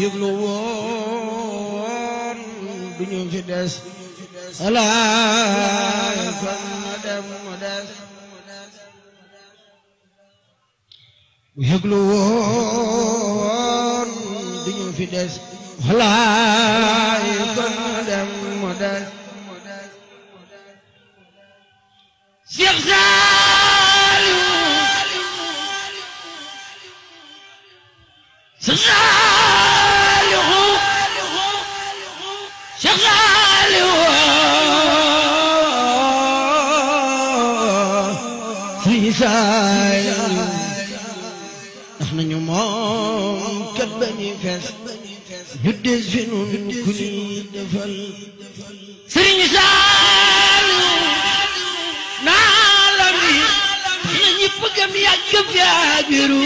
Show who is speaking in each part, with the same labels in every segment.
Speaker 1: yëglu woon duñu fi des alaay kon mu dem mu des yëglu woon duñu fi des alaay kon mu dem mu des Cheikh Saliou Cheikh Saliou Cheikh Saliou Serigne Saliou ndax nañu moom kat ba ñuy fees ñu des fi nun ku ñuy defal Serigne Saliou naa la mi na ñëpp gëm yàgg fi abiru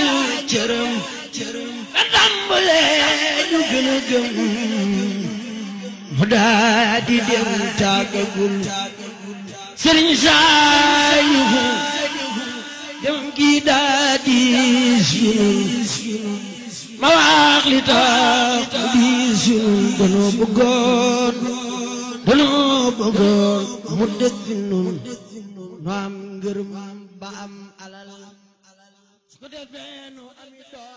Speaker 1: cërëm ka tàmbalee ñu gën a gëm mu daa di dem tàggagul Serigne Saliou dem gi daa di sunun ma wax li tax di sunun danoo bëggoon mu dëkk fi nun nu am ngërëm ba am alal su ko defee nu ami doom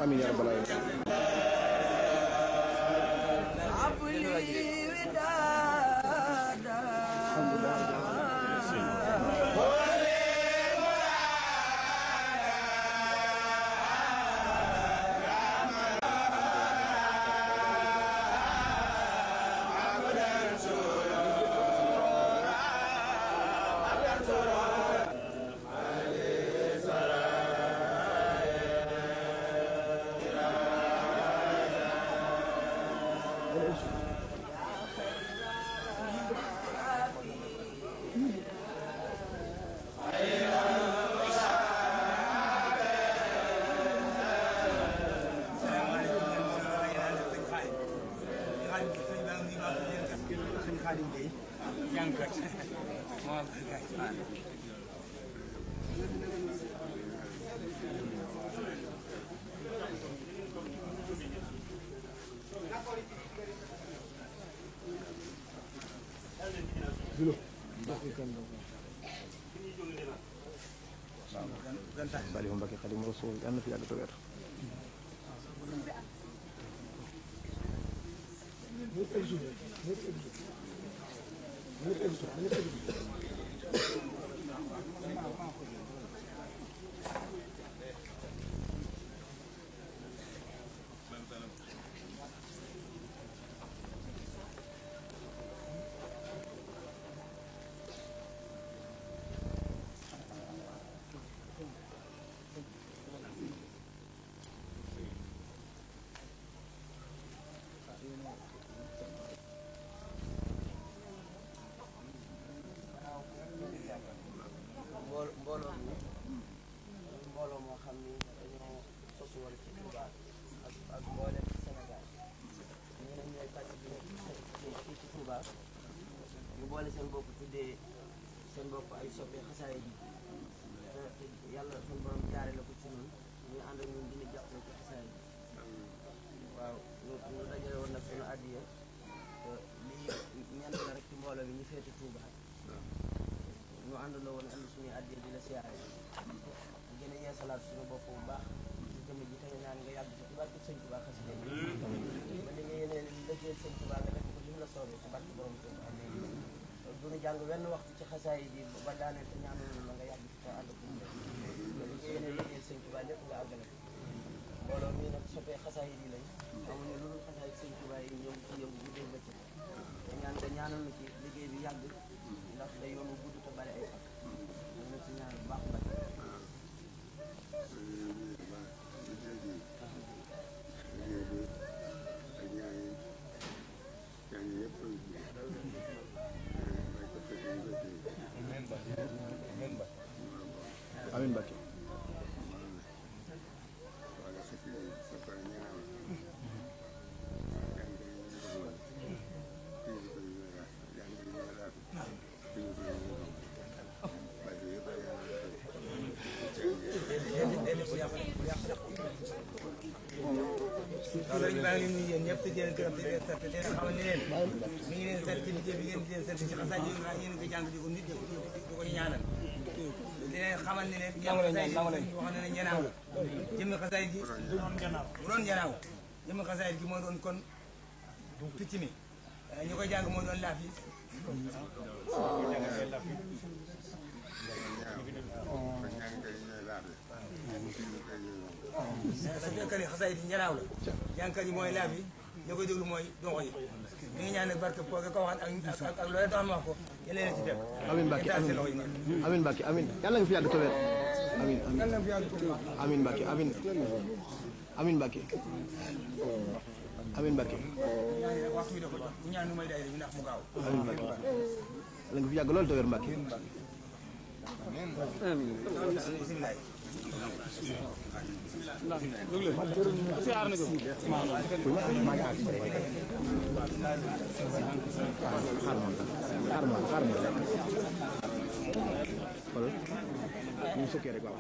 Speaker 2: amiin yaa rabbal aalamiin Saliou Mbacké Xaadimu Rasuul yàlla na fi yàgg te wér
Speaker 3: bokk ay soppe xasaay ji te yàlla suñu borom jaare la ko ci ñun ñu ànd ak ñun dina jàppale ci xasaay ji waaw ñu dajale woon nag suñu addiya lii ñent la rek ci mbooloo bi ñu féete Touba ñu àndandoo woon andi suñuy addiya di la siyaare ñu gën a yeesalaat suñu bopp bu baax ci jëmm ji tey ñaan nga yàgg ci barke sëñ Touba xasida yi ba li nga yeneen liggéeyal sëñ Touba nga def ko lim la soobee ci barke borom Touba du ñu jàng wenn waxtu ci xasaay bi ba daaneel te ñaanal la nga yàgg ci te ànd ak ñun li nga yeneen liggéeyal sëñ Touba lépp nga àggale mbooloo mii nag soppee xasaay yi lañ amuñu lu dul xasaay sëñ Touba yi ñëw ci yëngu bu dee bëccëg te ñaan nga ñaanal na ci liggéey bi yàgg ndax day yoon bu gudd te bari ay fan dañ la ci ñaan bu baax mbay
Speaker 2: amiin Mbacke
Speaker 4: sëriñ baa ngi leen nuyu yéen ñëpp te di leen gërëm te di leen sant te di leen xamal ne leen mi ngi leen sant ci liggéey bi ngeen di leen sant ci xasaay yi nga yéen ko jàng di ko nit di ko ñaanal di leen xamal ne leen xasaay yi wax na ne ñanaaw la jëmmi xasaay gi bu doon ñanaaw jëmmi xasaay gi moo doon kon picc mi ñu koy jàng moo doon laaf yi jàngkat yi xasaay yi ñanaaw la jàngkat yi mooy laaf yi ñoo koy déglu mooy dongo yi mi ngi ñaan nag barke po nga ko waxan ak loolee tax ma wax ko yéen leen ci def
Speaker 2: amiin Mbacke amiin Mbacke amiin yàlla nga fi yàgg tawet amiin amiin Mbacke amiin amiin Mbacke amiin Mbacke
Speaker 4: waxtu bi dafa jox bu ñaan nu may day bi ndax mu gaaw
Speaker 2: amiin Mbacke yàlla nga fi yàgg loolu tawet Mbacke xaaral ñu sukkee rek waaw